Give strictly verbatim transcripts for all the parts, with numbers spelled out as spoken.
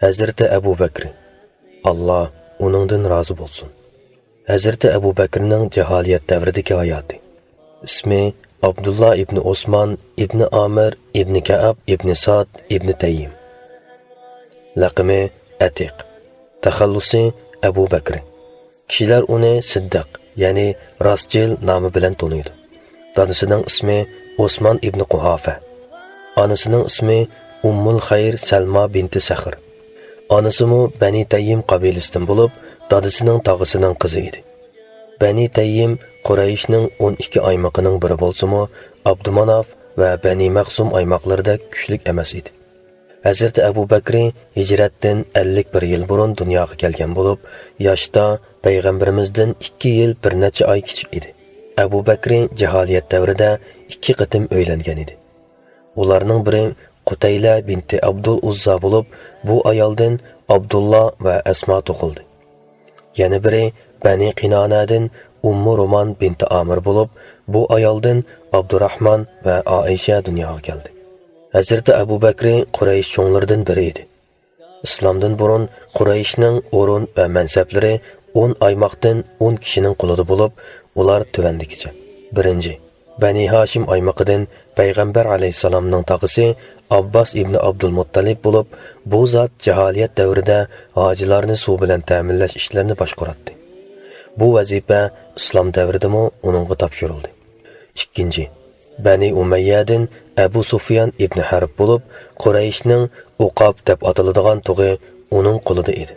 ھەزرىتى ئەبۇ بەكرى، ئاللا ئۇنىڭدىن رازى بولسۇن. ھەزرىتى ئەبۇ بەكرىنىڭ جاھالىيەت دەۋرىدىكى ھاياتى. ئىسمى ئابدۇللا ئىبنى ئوسمان ئىبنى ئامىر ئىبنى كەئب ئىبنى ساد ئىبنى تەييىم. لەقىمى ئەتىق. تەخەللۇسى ئەبۇ بەكرى. كىشىلەر ئۇنى سىددىق، يەنى راستچىل نامى بىلەن تونۇيدۇ. دادىسىنىڭ ئىسمى ئوسمان ئىبنى قۇھافە. ئانىسىنىڭ ئىسمى ئۇممۇل خەير سەلما بىنتى سەخر. ئانىسىمۇ بەنى تەييىم قەبىلىسىدىن بولۇپ، دادىسىنىڭ تاغىسىنىڭ قىزى ئىدى. بەنى تەييىم قۇرەيشنىڭ ئون ئىككى ئايمىقىنىڭ بىرى بولسىمۇ، ئابدۇماناف ۋە بەنى مەخزۇم ئايماقلىرىدەك كۈچلۈك ئەمەس ئىدى. ھەزرىتى ئەبۇ بەكرى ھىجرەتتىن ئەللىك بىر يىل بۇرۇن دۇنياغا كەلگەن بولۇپ، ياشتا پەيغەمبىرىمىزدىن ئىككى يىل بىر نەچچە ئاي كىچىك ئىدى. ئەبۇ بەكرى جاھالىيەت دەۋرىدە ئىككى قېتىم ئۆيلەنگەن ئىدى. ئۇلارنىڭ بىرى قۇتەيلە بىنتى ئابدۇل ئۇززا بولۇپ، بۇ ئايالدىن ئابدۇللا ۋە ئەسما تۇغۇلدى. يەنە بىرى بەنى قىنانەدىن ئۇممۇ رومان بىنتى ئامىر بولۇپ، بۇ ئايالدىن ئابدۇراھمان ۋە ئائىشە دۇنياغا كەلدى. ھەزرىتى ئەبۇ بەكرى قۇرەيش چوڭلىرىدىن بىرى ئىدى. ئىسلامدىن بۇرۇن قۇرەيشنىڭ ئورۇن ۋە مەنسەپلىرى ئون ئايماقتىن ئون كىشىنىڭ قولىدا بولۇپ، ئۇلار تۆۋەندىكىچە. بىرىنچى، بەنى ھاشىم ئايمىقىدىن پەيغەمبەر ئەلەيھىسسالامنىڭ تاغىسى ئابباس ئىبنى ئابدۇلمۇتتەلىپ بولۇپ، بۇ زات جاھالىيەت دەۋرىدە ھاجىلارنى سۇ بىلەن تەمىنلەش ئىشلىرىنى باشقۇراتتى. بۇ ۋەزىپە ئىسلام دەۋرىدىمۇ ئۇنىڭغا تاپشۇرۇلدى. ئىككىنچى، بەنى ئۇمەييەدىن ئەبۇ سۇفيان ئىبنى ھەرب بولۇپ، قۇرەيشنىڭ ئۇقاب دەپ ئاتىلىدىغان تۇغى ئۇنىڭ قولىدا ئىدى.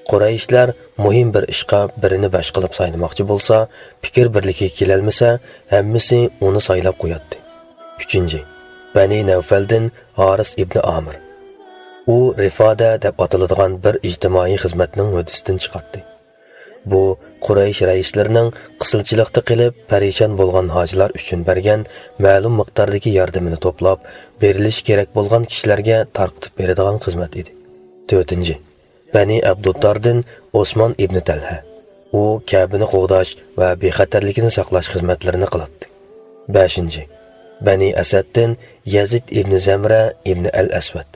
قۇرەيشلەر مۇھىم بىر ئىشقا بىرىنى بەش قىلىپ سايلىماقچى بولسا، پىكىر بىرلىكىگە كېلەلمىسە، ھەممىسى ئۇنى سايلاپ قوياتتى. ئۈچىنچى، بەنى نەۋفەلدىن ھارىس ئىبنى ئامىر. ئۇ رىفادە دەپ ئاتىلىدىغان بىر ئىجتىمائىي خىزمەتنىڭ ھۆددىسىدىن چىقاتتى. بۇ قۇرەيش رەئىسلىرىنىڭ قىسىلچىلىقتا قېلىپ پەرىشان بولغان ھاجىلار ئۈچۈن بەرگەن مەلۇم مىقداردىكى ياردىمىنى توپلاپ، بېرىلىشى كېرەك بولغان كىشىلەرگە تارقىتىپ بېرىدىغان خىزمەت ئىدى. تۆتىنچى، بەنى ئابدۇدداردىن ئوسمان ئىبنى تەلھە. ئۇ كەبىنى قوغداش ۋە بىخەتەرلىكىنى ساقلاش خىزمەتلىرىنى قىلاتتى. بەشىنچى، بەنى ئەسەدتىن يەزىد ئىبنى زەمرە ئىبنى ئەل ئەسۋەد.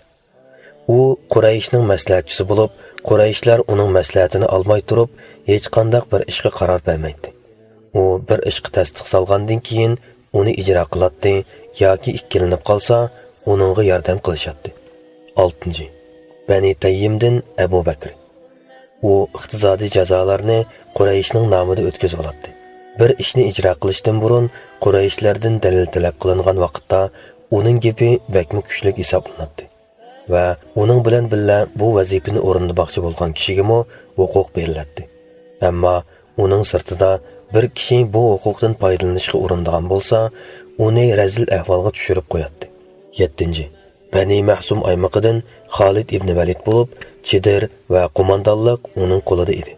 ئۇ قۇرەيشنىڭ مەسلىھەتچىسى بولۇپ، قۇرەيشلەر ئۇنىڭ مەسلىھەتىنى ئالماي تۇرۇپ، ھېچقانداق بىر ئىشقا قارار بەرمەيتتى. ئۇ بىر ئىشقا تەستىق سالغاندىن كېيىن، ئۇنى ئىجرا قىلاتتى ياكى ئىككىلىنىپ قالسا، ئۇنىڭغا ياردەم قىلىشاتتى. ئالتىنچى، بەنى تەييىمدىن ئەبۇ بەكرى. ئۇ ئىقتىسادىي جازالارنى قۇرەيشنىڭ نامىدا ئۆتكۈزۈۋالاتتى. بىر ئىشنى ئىجرا قىلىشتىن بۇرۇن قۇرەيشلەردىن دەلىل تەلەپ قىلىنغان ۋاقىتتا، ئۇنىڭ گېپى بەكمۇ كۈچلۈك ھېسابلىناتتى. ۋە ئۇنىڭ بىلەن بىللە بۇ ۋەزىپىنى ئورۇندىماقچى بولغان كىشىگىمۇ ھوقۇق بېرىلەتتى. ئەمما ئۇنىڭ سىرتىدا بىر كىشى بۇ ھوقۇقتىن پايدىلىنىشقا ئۇرۇنىدىغان بولسا، ئۇنى رەزىل ئەھۋالغا چۈشۈرۈپ قوياتتى. يەتتىنچى، بەنى مەخسۇم ئايمىقىدىن خالىد ئىبنى ۋەلىد بولۇپ، چېدىر ۋە قوماندانلىق ئۇنىڭ قولىدا ئىدى.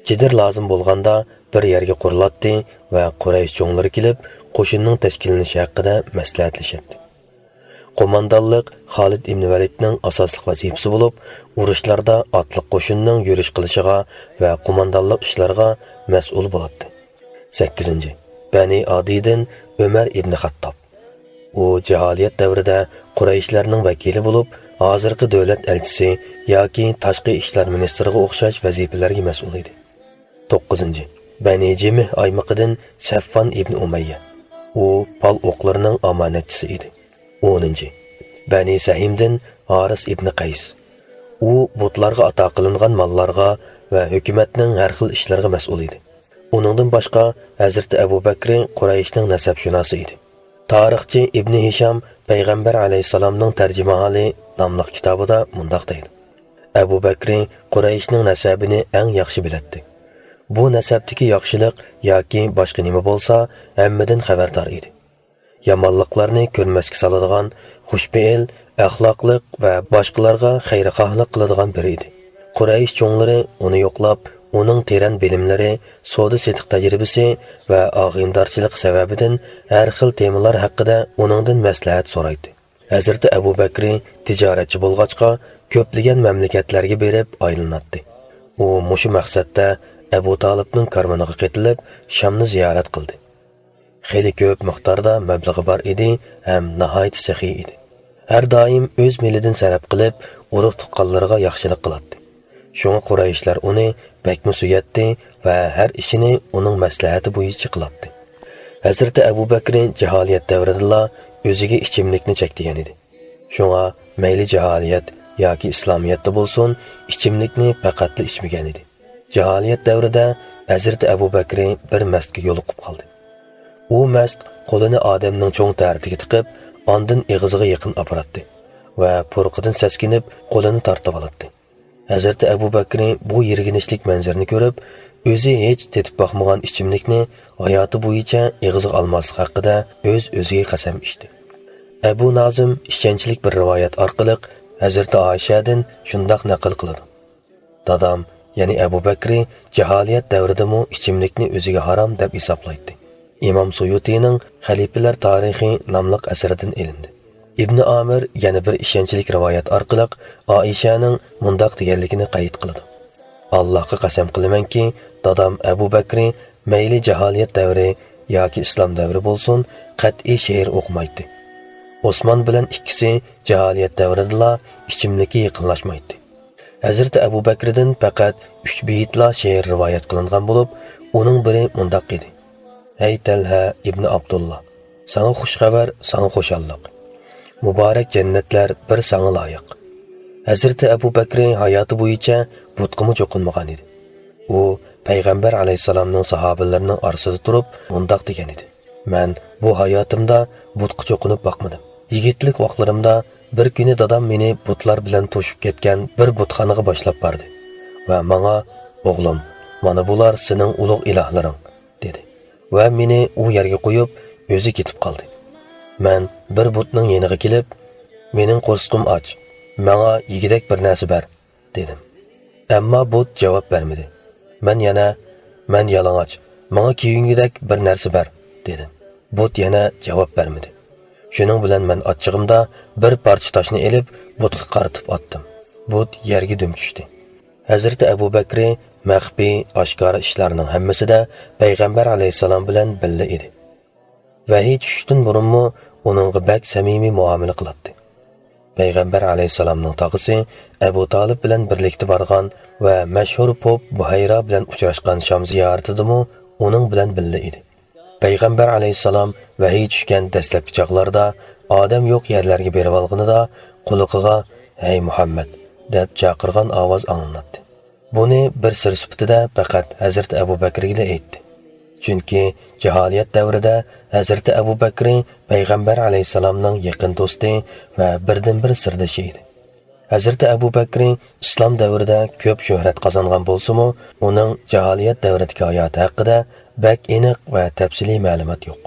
چېدىر لازىم بولغاندا بىر يەرگە قۇرۇلاتتى ۋە قۇرەيش چوڭلىرى كېلىپ، قوشۇننىڭ تەشكىللىنىشى ھەققىدە مەسلىھەتلىشەتتى. قوماندانلىق خالىد ئىبنى ۋەلىدنىڭ ئاساسلىق ۋەزىپىسى بولۇپ، ئۇرۇشلاردا ئاتلىق قوشۇننىڭ يۈرۈش قىلىشىغا ۋە قوماندانلىق ئىشلارغا مەسئۇل بولاتتى. سەككىزىنچى، بەنى ئادىدىن ئۆمەر ئىبنى خەتتاب. ئۇ جاھالىيەت دەۋرىدە قۇرەيشلەرنىڭ ۋەكىلى بولۇپ، ھازىرقى دۆلەت ئەلچىسى ياكى تاشقى ئىشلار مىنىستىرىغا ئوخشاش ۋەزىپىلەرگە مەسئۇل ئىدى. توققۇزىنچى، بەنى جىمىھ ئايمىقىدىن سەفۋان ئىبنى ئۇمەييە. ئۇ پال ئوقلىرىنىڭ ئامانەتچىسى ئىدى. ئونىنچى، بەنى سەھىمدىن ھارىس ئىبنى قەيس. ئۇ بۇتلارغا ئاتا قىلىنغان ماللارغا ۋە ھۆكۈمەتنىڭ ھەر خىل ئىشلىرىغا مەسئۇل ئىدى. ئۇنىڭدىن باشقا، ھەزرىتى ئەبۇ بەكرى قۇرەيشنىڭ نەسەبشۇناسى ئىدى. تارىخچى ئىبنى ھىشام پەيغەمبەر ئەلەيھىسسالامنىڭ تەرجىمىھالى ناملىق كىتابىدا مۇنداق دەيدۇ: ئەبۇ بەكرى قۇرەيشنىڭ نەسەبىنى ئەڭ ياخشى بىلەتتى. بۇ نەسەبتىكى ياخشىلىق ياكى باشقا نېمە بولسا، ھەممىدىن خەۋەردار ئىدى. يامانلىقلارنى كۆرمەسكە سالىدىغان، خۇشپېئىل، ئەخلاقلىق ۋە باشقىلارغا خەيرخاھلىق قىلىدىغان بىرى ئىدى. قۇرەيش چوڭلىرى ئۇنى يوقلاپ، ئۇنىڭ تېرەن بىلىملىرى، سودا-سېتىق تەجرىبىسى ۋە ئاغىنىدارچىلىقى سەۋەبىدىن ھەر خىل تېمىلار ھەققىدە ئۇنىڭدىن مەسلىھەت سورايتتى. ھەزرىتى ئەبۇ بەكرى تىجارەتچى بولغاچقا، كۆپلىگەن مەملىكەتلەرگە بېرىپ ئايلىناتتى. ئۇ مۇشۇ مەقسەتتە ئەبۇ تالىپنىڭ كارۋىنىغا قېتىلىپ، شامنى زىيارەت قىلدى. خېلى كۆپ مىقداردا مەبلىغى بار ئىدى ھەم ناھايىتى سېخىي ئىدى. ھەر دائىم ئۆز مېلىدىن سەرپ قىلىپ، ئۇرۇق-تۇغقانلىرىغا ياخشىلىق قىلاتتى. شۇڭا قۇرەيشلەر ئۇنى بەكمۇ سۆيەتتى ۋە ھەر ئىشىنى ئۇنىڭ مەسلىھەتى بويىچە قىلاتتى. ھەزرىتى ئەبۇ بەكرى جاھالىيەت دەۋرىدىلا ئۆزىگە ئىچىملىكنى چەكلىگەن ئىدى. شۇڭا مەيلى جاھالىيەت ياكى ئىسلامىيەتتە بولسۇن، ئىچىملىكنى پەقەتلا ئىچمىگەن ئىدى. جاھالىيەت دەۋرىدە ھەزرىتى ئەبۇ بەكرى بىر مەستكە يولۇقۇپ قالدى. ئۇ مەست قولىنى ئادەمنىڭ چوڭ تەرىتىگە تىقىپ، ئاندىن ئېغىزىغا يېقىن ئاپىراتتى ۋە پۇرىقىدىن سەسكىنىپ قولىنى تارتىۋالاتتى. ھەزرىتى ئەبۇ بەكرى بۇ يىرگىنچلىك مەنزىرىنى كۆرۈپ، ئۆزى ھېچ تېتىپ باقمىغان ئىچىملىكنى ھاياتى بويىچە ئېغىزىغا ئالماسلىق ھەققىدە ئۆز-ئۆزىگە قەسەم ئىچتى. ئەبۇ نازىم ئىشەنچلىك بىر رىۋايەت ئارقىلىق ھەزرىتى ئائىشەدىن شۇنداق نەقىل قىلىدۇ: دادام، يەنى ئەبۇ بەكرى جاھالىيەت دەۋرىدىمۇ ئىچىملىكنى ئۆزىگە ھارام دەپ ھېسابلايتتى. ئىمام سۇيۇتىنىڭ خەلىپىلەر تارىخى ناملىق ئەسىرىدىن ئېلىندى. ئىبنى ئامىر يەنە بىر ئىشەنچلىك رىۋايەت ئارقىلىق ئائىشەنىڭ مۇنداق دېگەنلىكىنى قەيت قىلىدۇ: ئاللاھقا قەسەم قىلىمەنكى، دادام ئەبۇ بەكرى مەيلى جاھالىيەت دەۋرى ياكى ئىسلام دەۋرى بولسۇن، قەتئىي شېئىر ئوقۇمايتتى. ئوسمان بىلەن ئىككىسى جاھالىيەت دەۋرىدىلا ئىچىملىككە يېقىنلاشمايتتى. ھەزرىتى ئەبۇ بەكرىدىن پەقەت ئۈچ بېيىتلا شېئىر رىۋايەت قىلىنغان بولۇپ، ئۇنىڭ بىرى مۇنداق ئىدى: ھەي تەلھە ئىبنى ئابدۇللا، ساڭا خۇش خەۋەر، ساڭا خۇشاللىق. مۇبارەك جەننەتلەر بىر ساڭا لايىق. ھەزرىتى ئەبۇ بەكرى ھاياتى بويىچە بۇتقىمۇ چوقۇنمىغان ئىدى. ئۇ پەيغەمبەر ئەلەيھىسسالامنىڭ ساھابىلىرىنىڭ ئارىسىدا تۇرۇپ مۇنداق دېگەن ئىدى: مەن بۇ ھاياتىمدا بۇتقا چوقۇنۇپ باقمىدىم. يىگىتلىك ۋاقىتلىرىمدا بىر كۈنى دادام مېنى بۇتلار بىلەن توشۇپ كەتكەن بىر بۇتخانىغا باشلاپ باردى ۋە ماڭا: «ئوغلۇم، مانا بۇلار سېنىڭ ئۇلۇغ ئىلاھلىرىڭ» دېدى ۋە مېنى ئۇ يەرگە قويۇپ، ئۆزى كېتىپ قالدى. مەن بىر بۇتنىڭ يېنىغا كېلىپ: «مېنىڭ قورسىقىم ئاچ، ماڭا يېگۈدەك بىر نەرسە بەر» دېدىم. ئەمما بۇت جاۋاب بەرمىدى. مەن يەنە: «مەن يالىڭاچ، ماڭا كىيگۈدەك بىر نەرسە بەر» دېدىم. بۇت يەنە جاۋاب بەرمىدى. شۇنىڭ بىلەن مەن ئاچچىقىمدا بىر پارچە تاشنى ئېلىپ، بۇتقا قارىتىپ ئاتتىم. بۇت يەرگە دۈم چۈشتى. ھەزرىتى ئەبۇ بەكرى مەخپىي، ئاشكارا ئىشلارنىڭ ھەممىسىدە پەيغەمبەر ئەلەيھىسسالام بىلەن بىللە ئىدى. ۋەھىي چۈشۈشتىن بۇرۇنمۇ ئۇنىڭغا بەك سەمىمىي مۇئامىلە قىلاتتى. پەيغەمبەر ئەلەيھىسسالامنىڭ تاغىسى ئەبۇ تالىپ بىلەن بىرلىكتە بارغان ۋە مەشھۇر پوپ بۇھەيرا بىلەن ئۇچراشقان شام زىيارىتىدىمۇ ئۇنىڭ بىلەن بىللە ئىدى. پەيغەمبەر ئەلەيھىسسالام ۋەھىي چۈشكەن دەسلەپكى چاغلاردا ئادەم يوق يەرلەرگە بېرىۋالغىنىدا قۇلىقىغا «ھەي مۇھەممەد» دەپ چاقىرغان ئاۋاز ئاڭلىناتتى. بۇنى بىر سىر سۈپىتىدە پەقەت ھەزرىتى ئەبۇ بەكرىگىلا ئېيتتى. چۈنكى جاھالىيەت دەۋرىدە ھەزرىتى ئەبۇ بەكرى پەيغەمبەر ئەلەيھىسسالامنىڭ يېقىن دوستى ۋە بىردىنبىر سىردىشى ئىدى. ھەزرىتى ئەبۇ بەكرى ئىسلام دەۋرىدە كۆپ شۆھرەت قازانغان بولسىمۇ، ئۇنىڭ جاھالىيەت دەۋرىدىكى ھاياتى ھەققىدە بەك ئېنىق ۋە تەپسىلىي مەلۇمات يوق.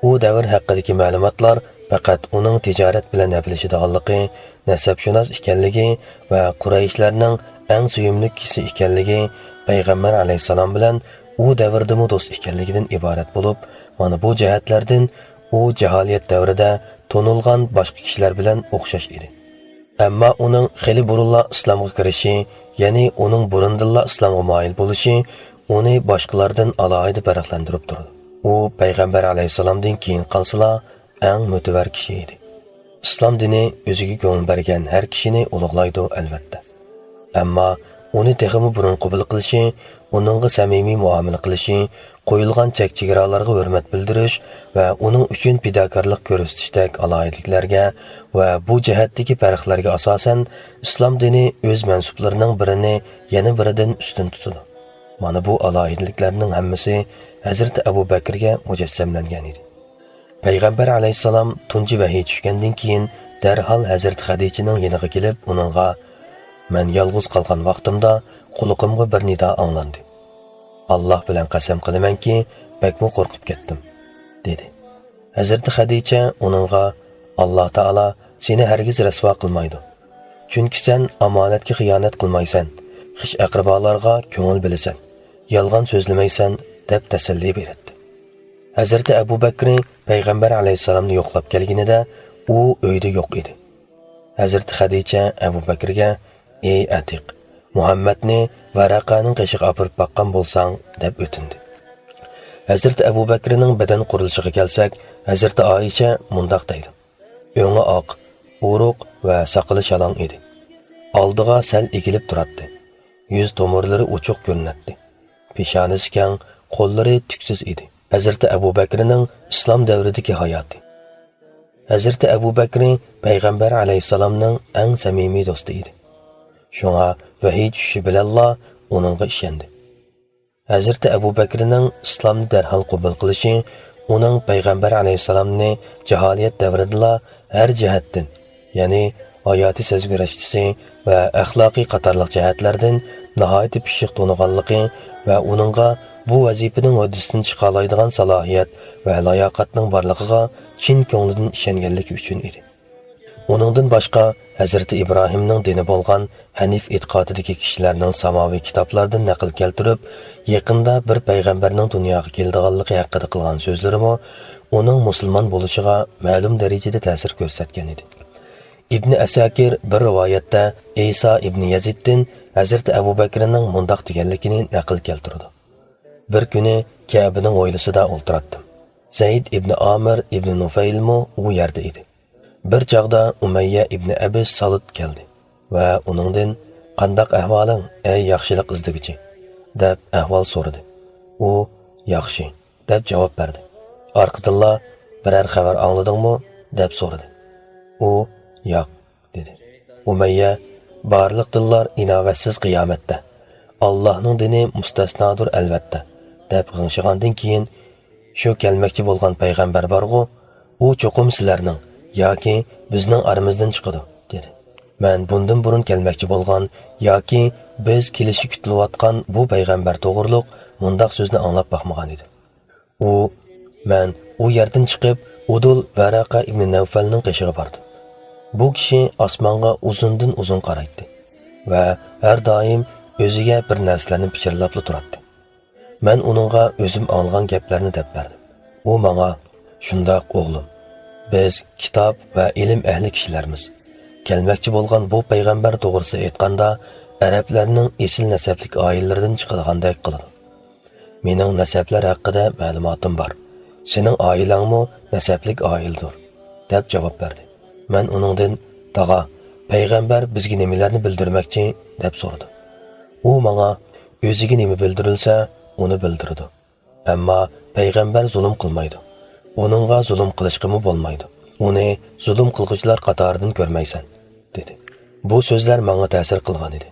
ئۇ دەۋر ھەققىدىكى مەلۇماتلار پەقەت ئۇنىڭ تىجارەت بىلەن ھەپىلىشىدىغانلىقى، نەسەبشۇناس ئىكەنلىكى ۋە قۇرەيشلەرنىڭ ئەڭ سۆيۈملۈك كىشىسى ئىكەنلىكى، پەيغەمبەر ئەلەيھىسسالام بىلەن ئۇ دەۋردىمۇ دوست ئىكەنلىكىدىن ئىبارەت بولۇپ، مانا بۇ جەھەتلەردىن ئۇ جاھالىيەت دەۋرىدە تونۇلغان باشقا كىشىلەر بىلەن ئوخشاش ئىدى. ئەمما ئۇنىڭ خېلى بۇرۇنلا ئىسلامغا كىرىشى، يەنى ئۇنىڭ بۇرۇندىنلا ئىسلامغا مايىل بولۇشى ئۇنى باشقىلاردىن ئالاھىدە پەرقلەندۈرۈپ تۇرىدۇ. ئۇ پەيغەمبەر ئەلەيھىسسالامدىن كېيىن قالسىلا، ئەڭ مۆتىۋەر كىشى ئىدى. ئىسلام دىنى ئۆزىگە كۆڭۈل بەرگەن ھەر كىشىنى ئۇلۇغلايدۇ، ئەلۋەتتە. ئەمما ئۇنى تېخىمۇ بۇرۇن قوبۇل قىلىشى، ئۇنىڭغا سەمىمىي مۇئامىلە قىلىشى، قويۇلغان چەك-چېگرالارغا ھۆرمەت بىلدۈرۈش ۋە ئۇنىڭ ئۈچۈن پىداكارلىق كۆرسىتىشتەك ئالاھىدىلىكلەرگە ۋە بۇ جەھەتتىكى پەرقلەرگە ئاساسەن، ئىسلام دىنى ئۆز مەنسۇپلىرىنىڭ بىرىنى يەنە بىرىدىن ئۈستۈن تۇتىدۇ. مانا بۇ ئالاھىدىلىكلەرنىڭ ھەممىسى ھەزرىتى ئەبۇ بەكرىگە مۇجەسسەملەنگەن ئىدى. پەيغەمبەر ئەلەيھىسسالام تۇنجى ۋەھىي چۈشكەندىن كېيىن، دەرھال ھەزرىتى خەدىچىنىڭ يېنىغا كېلىپ، ئۇنىڭغا: «مەن يالغۇز قالغان ۋاقتىمدا قۇلىقىمغا بىر نىدا ئاڭلاندى. ئاللاھ بىلەن قەسەم قىلىمەنكى، بەكمۇ قورقۇپ كەتتىم» دېدى. ھەزرىتى خەدىچە ئۇنىڭغا: «ئاللاھ تائالا سېنى ھەرگىز رەسۋا قىلمايدۇ. چۈنكى سەن ئامانەتكە خىيانەت قىلمايسەن، خىش-ئەقرىبالارغا كۆڭۈل بۆلىسەن، يالغان سۆزلىمەيسەن» دەپ تەسەللى بېرەتتى. ھەزرىتى ئەبۇ بەكرى پەيغەمبەر ئەلەيھىسسالامنى يوقلاپ كەلگىنىدە، ئۇ ئۆيدە يوق ئىدى. ھەزرىتى خەدىچە ئەبۇ بەكرىگە: «ئەي ئەتىق، مۇھەممەدنى ۋەرەقەنىڭ قېشىغا ئاپىرىپ باققان بولساڭ» دەپ ئۆتۈندى. ھەزرىتى ئەبۇ بەكرىنىڭ بەدەن قۇرۇلۇشىغا كەلسەك، ھەزرىتى ئائىشە مۇنداق دەيدۇ: ئۆڭى ئاق، ئورۇق ۋە ساقىلى شالاڭ ئىدى. ئالدىغا سەل ئېگىلىپ تۇراتتى. يۈز تومۇرلىرى ئوچۇق كۆرۈنەتتى. پېشانىسى كەڭ، قوللىرى تۈكسىز ئىدى. ھەزرىتى ئەبۇ بەكرىنىڭ ئىسلام دەۋرىدىكى ھاياتى. ھەزرىتى ئەبۇ بەكرى پەيغەمبەر ئەلەيھىسسالامنىڭ ئەڭ سەمىمىي دوستى ئىدى. شۇڭا ۋەھىي چۈشۈشى بىلەنلا ئۇنىڭغا ئىشەندى. ھەزرىتى ئەبۇ بەكرىنىڭ ئىسلامنى دەرھال قوبۇل قىلىشى ئۇنىڭ پەيغەمبەر ئەلەيھىسسالامنى جاھالىيەت دەۋرىدىلا ھەر جەھەتتىن، يەنى ھاياتىي سەزگۈ رىشتىسى ۋە ئەخلاقى قاتارلىق جەھەتلەردىن ناھايىتى پىششىق تونۇغانلىقى ۋە ئۇنىڭغا بۇ ۋەزىپىنىڭ ھۆددىسىدىن چىقالايدىغان سالاھىيەت ۋە لاياقەتنىڭ بارلىقىغا چىن كۆڭلىدىن ئىشەنگەنلىكى ئۈچۈن ئىدى. ئۇنىڭدىن باشقا، ھەزرىتى ئىبراھىمنىڭ دىنى بولغان ھەنىف ئېتىقادىدىكى كىشىلەرنىڭ ساماۋى كىتابلاردىن نەقىل كەلتۈرۈپ، يېقىندا بىر پەيغەمبەرنىڭ دۇنياغا كېلىدىغانلىقى ھەققىدە قىلغان سۆزلىرىمۇ ئۇنىڭ مۇسۇلمان بولۇشىغا مەلۇم دەرىجىدە تەسىر كۆرسەتكەن ئىدى. ئىبنى ئەساكىر بىر رىۋايەتتە ئىسا ئىبنى يەزىدتىن ھەزرىتى ئەبۇ بەكرىنىڭ مۇنداق دېگەنلىكىنى نەقىل كەلتۈرىدۇ: بىر كۈنى كەبىنىڭ ھويلىسىدا ئولتۇراتتىم. زەيد ئىبنى ئامىر ئىبنى نۇفەيلمۇ ئۇ يەردە ئىدى. بىر چاغدا ئۇمەييە ئىبنى ئەبىس سالىت كەلدى ۋە ئۇنىڭدىن، «قانداق ئەھۋالىڭ، ئەي ياخشىلىق ئىزدىگۈچى؟» دەپ ئەھۋال سورىدى. ئۇ، «ياخشى» دەپ جاۋاب بەردى. ئارقىدىنلا، «بىرەر خەۋەر ئاڭلىدىڭمۇ؟» دەپ سورىدى. ئۇ، «ياق» دېدى. ئۇمەييە، «بارلىق دىنلار ئىناۋەتسىز قىيامەتتە، ئاللاھنىڭ دىنى مۇستەسنادۇر ئەلۋەتتە» دەپ غىڭشىغاندىن كېيىن، «شۇ كەلمەكچى بولغان پەيغەمبەر بارغۇ، ئۇ چوقۇم سىلەرنىڭ ياكى بىزنىڭ ئارىمىزدىن چىقىدۇ» دېدى. مەن بۇندىن بۇرۇن كەلمەكچى بولغان ياكى بىز كېلىشى كۈتۈلۈۋاتقان بۇ پەيغەمبەر توغرۇلۇق مۇنداق سۆزنى ئاڭلاپ باقمىغان ئىدىم. ئۇ، مەن ئۇ يەردىن چىقىپ، ئۇدۇل ۋەرەقە ئىبنى نەۋفەلنىڭ قېشىغا باردىم. بۇ كىشى ئاسمانغا ئۇزۇندىن ئۇزۇن قارايتتى ۋە ھەر دائىم ئۆزىگە بىر نەرسىلەرنى پىچىرلاپلا تۇراتتى. مەن ئۇنىڭغا ئۆزۈم ئاڭلىغان گەپلەرنى دەپ بەردىم. ئۇ ماڭا، «شۇنداق، ئوغلۇم، بىز كىتاب ۋە ئىلىم ئەھلى كىشىلەرمىز. كەلمەكچى بولغان بۇ پەيغەمبەر توغرىسىدا ئېيتقاندا، ئەرەبلەرنىڭ ئېسىل نەسەبلىك ئائىلىلىرىدىن چىقىدىغاندەك قىلىدۇ. مېنىڭ نەسەبلەر ھەققىدە مەلۇماتىم بار. سېنىڭ ئائىلەڭمۇ نەسەبلىك ئائىلىدۇر» دەپ جاۋاب بەردى. مەن ئۇنىڭدىن، «تاغا، پەيغەمبەر بىزگە نېمىلەرنى بىلدۈرمەكچى؟» دەپ سورىدىم. ئۇ ماڭا، «ئۆزىگە نېمە بىلدۈرۈلسە، ئۇنى بىلدۈرىدۇ. ئەمما پەيغەمبەر زۇلۇم قىلمايدۇ. ئۇنىڭغا زۇلۇم قىلىشقىمۇ بولمايدۇ. ئۇنى زۇلۇم قىلغۇچىلار قاتارىدىن كۆرمەيسەن» دېدى. بۇ سۆزلەر ماڭا تەسىر قىلغان ئىدى.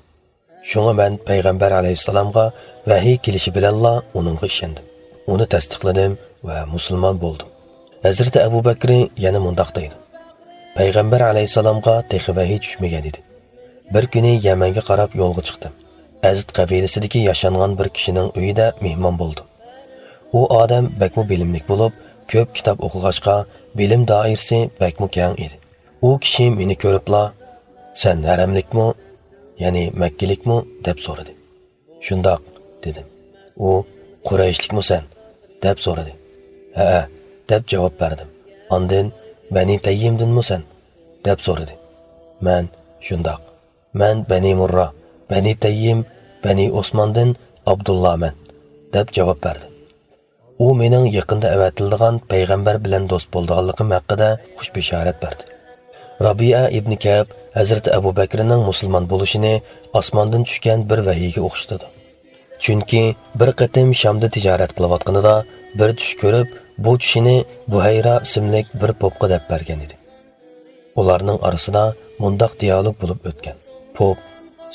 شۇڭا مەن پەيغەمبەر ئەلەيھىسسالامغا ۋەھىي كېلىشى بىلەنلا ئۇنىڭغا ئىشەندىم. ئۇنى تەستىقلىدىم ۋە مۇسۇلمان بولدۇم. ھەزرىتى ئەبۇ بەكرى يەنە مۇنداق دەيدۇ: پەيغەمبەر ئەلەيھىسسالامغا تېخى ۋەھىي چۈشمىگەن ئىدى. بىر كۈنى يەمەنگە قاراپ يولغا چىقتىم. ئەزد قەبىلىسىدىكى ياشانغان بىر كىشىنىڭ ئۆيىدە مېھمان بولدۇم. ئۇ ئادەم بەكمۇ بىلىملىك بولۇپ، كۆپ كىتاب ئوقۇغاچقا، بىلىم دائىرىسى بەكمۇ كەڭ ئىدى. ئۇ كىشى مېنى كۆرۈپلا، «سەن ھەرەملىكمۇ، يەنى مەككىلىكمۇ؟» دەپ سورىدى. «شۇنداق» دېدىم. ئۇ، «قۇرەيشلىكمۇ سەن؟» دەپ سورىدى. «ھەئە» دەپ جاۋاب بەردىم. ئاندىن، «بەنى تەييىمدىنمۇ سەن؟» دەپ سورىدى. مەن، «شۇنداق. مەن بەنى مۇررا، بەنى تەييىم، بەنى ئوسماندىن ئابدۇللامەن» دەپ جاۋاب بەردىم. ئۇ مېنىڭ يېقىندا ئەۋەتىلىدىغان پەيغەمبەر بىلەن دوست بولىدىغانلىقىم ھەققىدە خۇش بېشارەت بەردى. رابىئە ئىبنى كەئب ھەزرىتى ئەبۇ بەكرىنىڭ مۇسۇلمان بولۇشىنى ئاسماندىن چۈشكەن بىر ۋەھىيگە ئوخشىتىدۇ. چۈنكى بىر قېتىم شامدا تىجارەت قىلىۋاتقىنىدا بىر چۈش كۆرۈپ، بۇ چۈشىنى بۇھەيرا ئىسىملىك بىر پوپقا دەپ بەرگەن ئىدى. ئۇلارنىڭ ئارىسىدا مۇنداق دىيالوگ بولۇپ ئۆتكەن: «پوپ،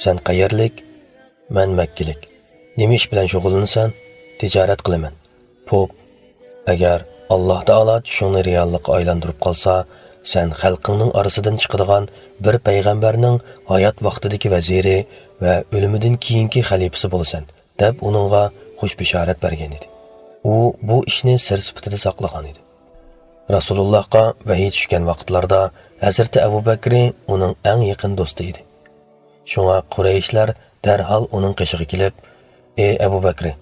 سەن قەيەرلىك؟» «مەن مەككىلىك.» «نېمە ئىش بىلەن شۇغۇللىنىسەن؟» «تىجارەت قىلىمەن.» پوپ، «ئەگەر ئاللاھ تائالا چۈشۈڭنى رېئاللىققا ئايلاندۇرۇپ قالسا، سەن خەلقىڭنىڭ ئارىسىدىن چىقىدىغان بىر پەيغەمبەرنىڭ ھايات ۋاقتىدىكى ۋەزىرى ۋە ئۆلۈمىدىن كېيىنكى خەلىپىسى بولىسەن» دەپ ئۇنىڭغا خۇش بېشارەت بەرگەن ئىدى. ئۇ بۇ ئىشنى سىر سۈپىتىدە ساقلىغان ئىدى. رەسۇلۇللاھقا ۋەھىي چۈشكەن ۋاقىتلاردا ھەزرىتى ئەبۇ بەكرى ئۇنىڭ ئەڭ يېقىن دوستى ئىدى. شۇڭا قۇرەيشلەر دەرھال ئۇنىڭ قېشىغا كېلىپ، «ئەي ئەبۇ بەكرى،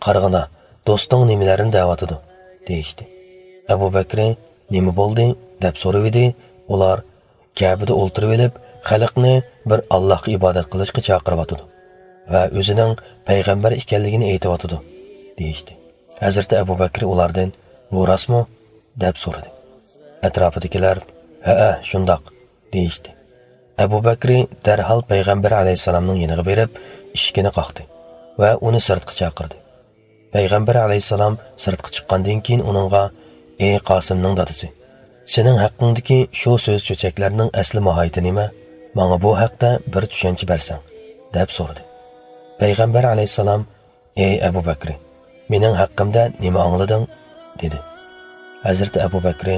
قارىغىنا، دوستۇڭ نېمىلەرنى دەۋاتىدۇ؟» دېيىشتى. ئەبۇ بەكرى، «نېمە بولدى؟» دەپ سورىۋىدى. ئۇلار، «كەبىدە ئولتۇرۇۋېلىپ، خەلقنى بىر ئاللاھقا ئىبادەت قىلىشقا چاقىرىۋاتىدۇ ۋە ئۆزىنىڭ پەيغەمبەر ئىكەنلىكىنى ئېيتىۋاتىدۇ» دېيىشتى. ھەزرىتى ئەبۇ بەكرى ئۇلاردىن، «بۇ راستمۇ؟» دەپ سورىدى. ئەتراپىدىكىلەر، «ھەئە، شۇنداق» دېيىشتى. ئەبۇ بەكرى دەرھال پەيغەمبەر ئەلەيھىسسالامنىڭ يېنىغا بېرىپ، ئىشىكىنى قاقتى ۋە ئۇنى سىرتقا چاقىردى. پەيغەمبەر ئەلەيھىسسالام سىرتقا چىققاندىن كېيىن ئۇنىڭغا، «ئەي قاسىمنىڭ دادىسى، سېنىڭ ھەققىڭدىكى شۇ سۆز چۆچەكلەرنىڭ ئەسلى ماھىيىتى نېمە؟ ماڭا بۇ ھەقتە بىر چۈشەنچە بەرسەڭ» دەپ سورىدى. پەيغەمبەر ئەلەيھىسسالام، «ئەي ئەبۇ بەكرى، مېنىڭ ھەققىمدە نېمە ئاڭلىدىڭ؟» دېدى. ھەزرىتى ئەبۇ بەكرى،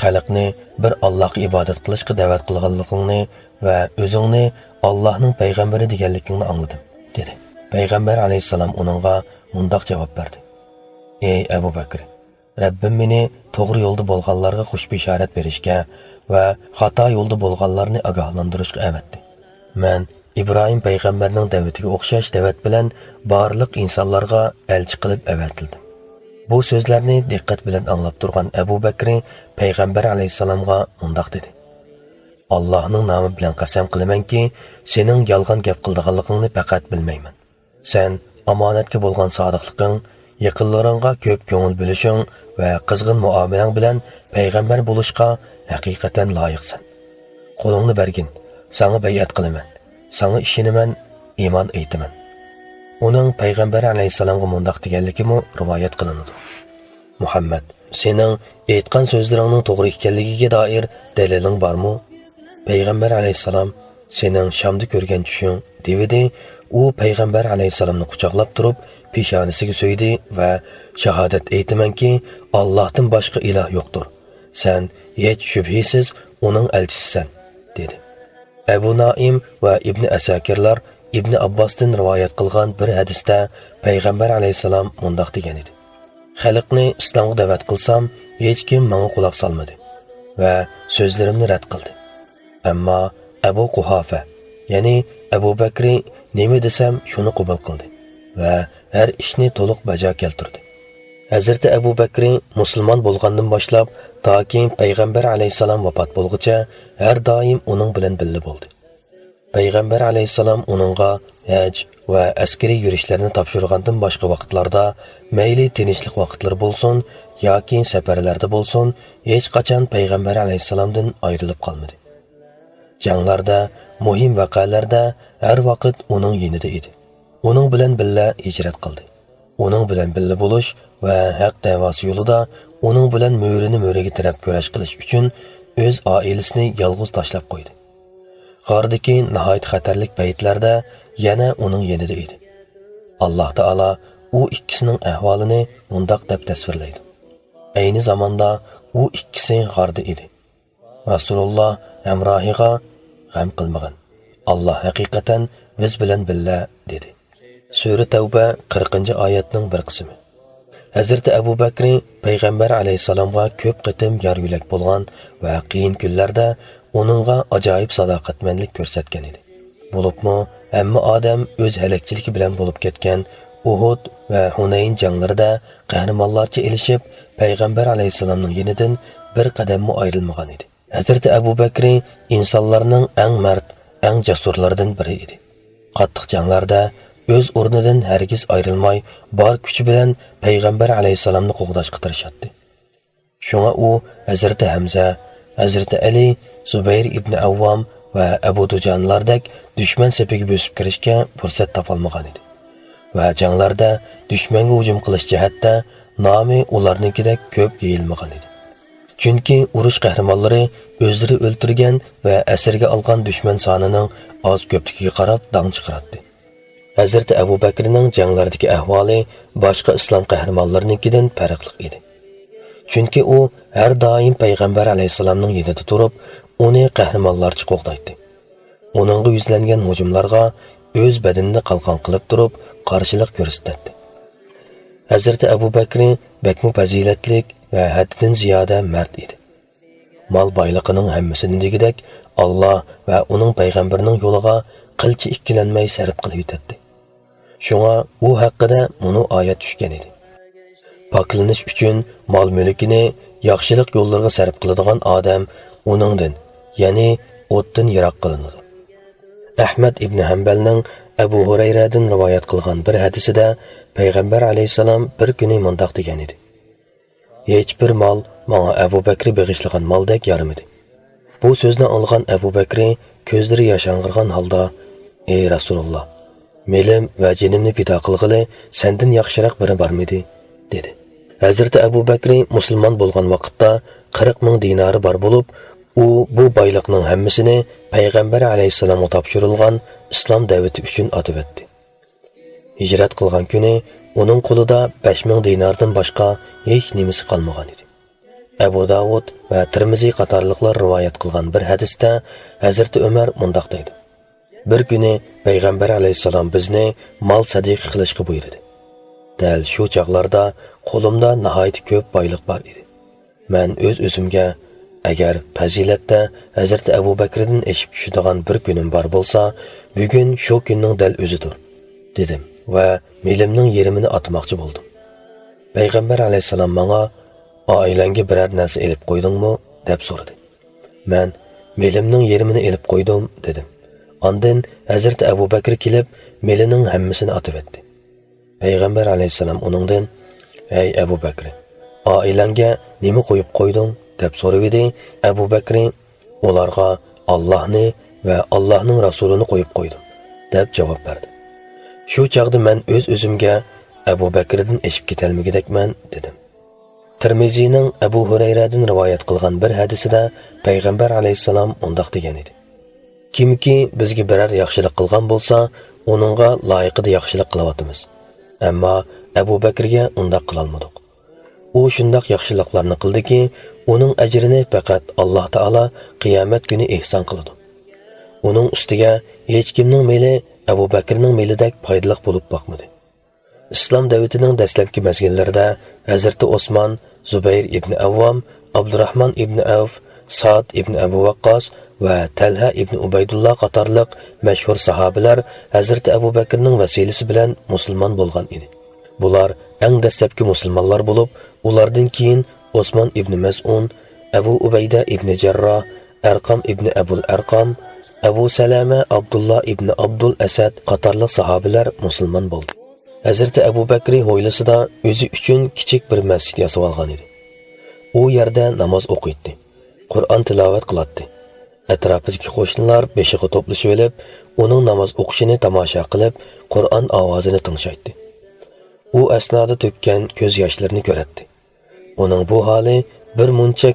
«خەلقنى بىر ئاللاھقا ئىبادەت قىلىشقا دەۋەت قىلغانلىقىڭنى ۋە ئۆزۈڭنى ئاللاھنىڭ پەيغەمبىرى دېگەنلىكىڭنى ئاڭلىدىم» دېدى. پەيغەمبەر ئەلەيھىسسالام ئۇنىڭغا مۇنداق جاۋاب بەردى، «ئەي ئەبۇ بەكرى، رەببىم مېنى توغرا يولدا بولغانلارغا خۇش بېشارەت بېرىشكە ۋە خاتا يولدا بولغانلارنى ئاگاھلاندۇرۇشقا ئەۋەتتى. مەن ئىبراھىم پەيغەمبەرنىڭ دەۋىتىگە ئوخشاش دەۋەت بىلەن بارلىق ئىنسانلارغا ئەلچى قىلىپ ئەۋەتىلدىم.» بۇ سۆزلەرنى دىققەت بىلەن ئاڭلاپ تۇرغان ئەبۇ بەكرى پەيغەمبەر ئەلەيھىسسالامغا مۇنداق دېدى، «ئاللاھنىڭ نامى بىلەن قەسەم قىلىمەنكى، سېنىڭ يالغان گەپ قىلىدىغانلىقىڭنى پەقەت بىلمەيمەن. سەن ئامانەتكە بولغان سادىقلىقىڭ، يېقىنلىرىڭغا كۆپ كۆڭۈل بۆلۈشۈڭ ۋە قىزغىن مۇئامىلەڭ بىلەن پەيغەمبەر بولۇشقا ھەقىقەتەن لايىقسەن. قولۇڭنى بەرگىن، ساڭا بەيئەت قىلىمەن، ساڭا ئىشىنىمەن، ئىمان ئېيتىمەن.» ئۇنىڭ پەيغەمبەر ئەلەيھىسسالامغا مۇنداق دېگەنلىكىمۇ رىۋايەت قىلىنىدۇ، «مۇھەممەد، سېنىڭ ئېيتقان سۆزلىرىڭنىڭ توغرا ئىكەنلىكىگە دائىر دەلىلىڭ بارمۇ؟» پەيغەمبەر ئەلەيھىسسالام، «سېنىڭ شامدا كۆرگەن چۈشۈڭ» دېۋىدى. ئۇ پەيغەمبەر ئەلەيھىسسالامنى قۇچاقلاپ تۇرۇپ، پېشانىسىگە سۆيدى ۋە، «شاھادەت ئېيتىمەنكى، ئاللاھتىن باشقا ئىلاھ يوقتۇر. سەن ھېچ شۈبھىسىز ئۇنىڭ ئەلچىسىسەن» دېدى. ئەبۇ نائىم ۋە ئىبنى ئەساكىرلار ئىبنى ئابباستىن رىۋايەت قىلغان بىر ھەدىستە پەيغەمبەر ئەلەيھىسسالام مۇنداق دېگەن ئىدى، «خەلقنى ئىسلامغا دەۋەت قىلسام، ھېچكىم ماڭا قۇلاق سالمىدى ۋە سۆزلىرىمنى رەت قىلدى. ئەمما ئەبۇ قۇھافە، يەنى ئەبۇ بەكرى نېمە دېسەم، شۇنى قوبۇل قىلدى ۋە ھەر ئىشنى تولۇق باجا كەلتۈردى.» ھەزرىتى ئەبۇ بەكرى مۇسۇلمان بولغاندىن باشلاپ، تاكى پەيغەمبەر ئەلەيھىسسالام ۋاپات بولغۇچە ھەر دائىم ئۇنىڭ بىلەن بىللە بولدى. پەيغەمبەر ئەلەيھىسسالام ئۇنىڭغا ھەج ۋە ئەسكىرىي يۈرۈشلەرنى تاپشۇرغاندىن باشقا ۋاقىتلاردا، مەيلى تىنچلىق ۋاقىتلىرى بولسۇن ياكى سەپەرلەردە بولسۇن، ھېچقاچان پەيغەمبەر ئەلەيھىسسالامدىن ئايرىلىپ قالمىدى. جەڭلەردە، مۇھىم ۋەقەلەردە ھەر ۋاقىت ئۇنىڭ يېنىدا ئىدى. ئۇنىڭ بىلەن بىللە ھىجرەت قىلدى. ئۇنىڭ بىلەن بىللە بولۇش ۋە ھەق دەۋاسى يولىدا ئۇنىڭ بىلەن مۈرىنى مۈرىگە تىرەپ كۈرەش قىلىش ئۈچۈن ئۆز ئائىلىسىنى يالغۇز تاشلاپ قويدى. غاردىكى ناھايىتى خەتەرلىك پەيتلەردە يەنە ئۇنىڭ يېنىدا ئىدى. ئاللاھ تائالا ئۇ ئىككىسىنىڭ ئەھۋالىنى مۇنداق دەپ تەسۋىرلەيدۇ، ئەينى زاماندا ئۇ ئىككىسى غاردا ئىدى. رەسۇلۇللاھ ھەمراھىغا، «غەم قىلمىغىن، ئاللاھ ھەقىقەتەن بىز بىلەن بىللە» دېدى. سۈرە تەۋبە، قىرىقىنچى ئايەتنىڭ بىر قىسمى. ھەزرىتى ئەبۇ بەكرى پەيغەمبەر ئەلەيھىسسالامغا كۆپ قېتىم يار يۆلەك بولغان ۋە قىيىن كۈنلەردە ئۇنىڭغا ئاجايىپ ساداقەتمەنلىك كۆرسەتكەن ئىدى. بولۇپمۇ ھەممە ئادەم ئۆز ھەلەكچىلىكى بىلەن بولۇپ كەتكەن ئۇھۇد ۋە ھۇنەين جەڭلىرىدە قەھرىمانلارچە ئېلىشىپ، پەيغەمبەر ئەلەيھىسسالامنىڭ يېنىدىن بىر قەدەممۇ ئايرىلمىغان ئىدى. ھەزرىتى ئەبۇ بەكرى ئىنسانلارنىڭ ئەڭ مەرد، ئەڭ جەسۇرلىرىدىن بىرى ئىدى. قاتتىق جەڭلەردە ئۆز ئورنىدىن ھەرگىز ئايرىلماي، بار كۈچى بىلەن پەيغەمبەر ئەلەيھىسسالامنى قوغداشقا تىرىشاتتى. شۇڭا ئۇ ھەزرىتى ھەمزە، ھەزرىتى ئەلى، زۇبەير ئىبنى ئەۋۋام ۋە ئەبۇ دۇجانىلاردەك دۈشمەن سېپىگە بۆسۈپ كىرىشكە پۇرسەت تاپالمىغان ئىدى ۋە جەڭلەردە دۈشمەنگە ھۇجۇم قىلىش جەھەتتە نامى ئۇلارنىڭكىدەك كۆپ يېيىلمىغان ئىدى. چۈنكى ئۇرۇش قەھرىمانلىرى ئۆزلىرى ئۆلتۈرگەن ۋە ئەسىرگە ئالغان دۈشمەن سانىنىڭ ئاز-كۆپلۈكىگە قاراپ داڭ چىقىراتتى. ھەزرىتى ئەبۇ بەكرىنىڭ جەڭلەردىكى ئەھۋالى باشقا ئىسلام قەھرىمانلىرىنىڭكىدىن پەرقلىق ئىدى. چۈنكى ئۇ ھەر دائىم پەيغەمبەر ئەلەيھىسسالامنىڭ يېنىدا تۇرۇپ، ئۇنى قەھرىمانلارچە قوغدايتتى. ئۇنىڭغا يۈزلەنگەن ھۇجۇملارغا ئۆز بەدىنىنى قالقان قىلىپ تۇرۇپ قارشىلىق كۆرسىتەتتى. ھەزرىتى ئەبۇ بەكرى بەكمۇ پەزىلەتلىك ۋە ھەددىدىن زىيادە مەرد ئىدى. مال بايلىقىنىڭ ھەممىسىنى دېگۈدەك ئاللاھ ۋە ئۇنىڭ پەيغەمبىرىنىڭ يولىغا قىلچە ئىككىلەنمەي سەرپ قىلىۋېتەتتى. شۇڭا ئۇ ھەققىدە مۇنۇ ئايەت چۈشكەن ئىدى. پاكلىنىش ئۈچۈن مال-مۈلكىنى ياخشىلىق يوللىرىغا سەرپ قىلىدىغان ئادەم ئۇنىڭدىن، يەنى ئوتتىن يىراق قىلىنىدۇ. ئەھمەد ئىبنى ھەمبەلنىڭ ئەبۇ ھۇرەيرەدىن رىۋايەت قىلغان بىر ھەدىسىدە پەيغەمبەر ئەلەيھىسسالام بىر كۈنى مۇنداق دېگەن ئىدى: «ھېچبىر مال ماڭا ئەبۇ بەكرى بېغىشلىغان مالدەك يارىمىدى. بۇ سۆزنى ئاڭلىغان ئەبۇ بەكرى كۆزلىرى ياش ئاڭغىرغان ھالدا، ئەي رەسۇلۇللا، مېلىم ۋە جېنىمنى پىدا قىلغىلى سەندىن ياخشىراق بىرى بارمىدى؟ دېدى. ھەزرىتى ئەبۇ بەكرى مۇسۇلمان بولغان ۋاقىتتا قىرىق مىڭ دىنارى بار بولۇپ، ئۇ بۇ بايلىقنىڭ ھەممىسىنى پەيغەمبەر ئەلەيھىسسالامغا تاپشۇرۇلغان ئىسلام دەۋىتى ئۈچۈن ئاتىۋەتتى. ھىجرەت قىلغان كۈنى ئۇنىڭ قولىدا بەش مىڭ دىناردىن باشقا ھېچ نېمىسى قالمىغان ئىدى. ئەبۇ داۋۇد ۋە تىرمىزى قاتارلىقلار رىۋايەت قىلغان بىر ھەدىستە ھەزرىتى ئۆمەر مۇنداق دەيدۇ: بىر كۈنى پەيغەمبەر ئەلەيھىسسالام بىزنى مال سەدىقە قىلىشقا بۇيرۇدى. دەل شۇ چاغلاردا قولۇمدا ناھايىتى كۆپ بايلىق بار ئىدى. مەن ئۆز-ئۆزۈمگە، ئەگەر پەزىلەتتە ھەزرىتى ئەبۇ بەكرىدىن ئېشىپ چۈشىدىغان بىر كۈنۈم بار بولسا، بۈگۈن شۇ كۈننىڭ دەل ئۆزىدۇر، دېدىم ۋە مېلىمنىڭ يېرىمىنى ئاتىماقچى بولدۇم. پەيغەمبەر ئەلەيھىسسالام ماڭا، ئائىلەڭگە بىرەر نەرسە ئېلىپ قويدۇڭمۇ؟ دەپ سورىدى. مەن، مېلىمنىڭ يېرىمىنى ئېلىپ قويدۇم، دېدىم. ئاندىن ھەزرىتى ئەبۇ بەكرى كېلىپ، مېلىنىڭ ھەممىسىنى ئاتىۋەتتى. پەيغەمبەر ئەلەيھىسسالام ئۇنىڭدىن، ئەي ئەبۇ بەكرى، ئائىلەڭگە نېمە قويۇپ قويدۇڭ؟ دەپ سورىۋىدى. ئەبۇ بەكرى، ئۇلارغا ئاللاھنى ۋە ئاللاھنىڭ رەسۇلىنى قويۇپ قويدۇم، دەپ جاۋاب بەردى. شۇ چاغدا مەن ئۆز-ئۆزۈمگە، ئەبۇ بەكرىدىن ئېشىپ كېتەلمىگۈدەكمەن، دېدىم. تىرمىزىنىڭ ئەبۇ ھۇرەيرەدىن رىۋايەت قىلغان بىر ھەدىسىدە پەيغەمبەر ئەلەيھىسسالام مۇنداق دېگەن ئىدى: كىمكى بىزگە بىرەر ياخشىلىق قىلغان بولسا، ئۇنىڭغا لايىقىدا ياخشىلىق قىلىۋاتىمىز. ئەمما ئەبۇ بەكرىگە ئۇنداق قىلالمىدۇق. ئۇ شۇنداق ياخشىلىقلارنى قىلدىكى، ئۇنىڭ ئەجرىنى پەقەت ئاللاھ تائالا قىيامەت كۈنى ئېھسان قىلىدۇ. ئۇنىڭ ئۈستىگە ھېچكىمنىڭ مېلى ئەبۇ بەكرىنىڭ مېلىدەك پايدىلىق بولۇپ باقمىدى. ئىسلام دەۋىتىنىڭ دەسلەپكى مەزگىللىرىدە ھەزرىتى ئوسمان، زۇبەير ئىبنى ئەۋۋام، ئابدۇراھمان ئىبنى ئەۋف، سائد ئىبنى ئەبۇ ۋەققاس ۋە تەلھە ئىبنى ئۇبەيدۇللا قاتارلىق مەشھۇر ساھابىلەر ھەزرىتى ئەبۇ بەكرىنىڭ ۋەسىلىسى بىلەن مۇسۇلمان بولغان ئىدى. بۇلار ئەڭ دەسلەپكى مۇسۇلمانلار بولۇپ، ئۇلاردىن كېيىن ئوسمان ئىبنى مەزئۇن، ئەبۇ ئۇبەيدە ئىبنى جەرراھ، ئەرقام ئىبنى ئەبۇل ئەرقام، ئەبۇ سەلەمە ئابدۇللا ئىبنى ئابدۇل ئەسەد قاتارلىق ساھابىلەر مۇسۇلمان بولدى. ھەزرىتى ئەبۇ بەكرى ھويلىسىدا ئۆزى ئۈچۈن كىچىك بىر مەسچىت ياسىۋالغان ئىدى. ئۇ يەردە ناماز ئوقۇيتتى، قۇرئان تىلاۋەت قىلاتتى. ئەتراپىدىكى قوشنىلار بېشىغا توپلىشىۋېلىپ، ئۇنىڭ ناماز ئوقۇشىنى تاماشا قىلىپ، قۇرئان ئاۋازىنى تىڭشايتتى. ئۇ ئەسنادا تۆككەن كۆز ياشلىرىنى كۆرەتتى. ئۇنىڭ بۇ ھالى بىر مۇنچە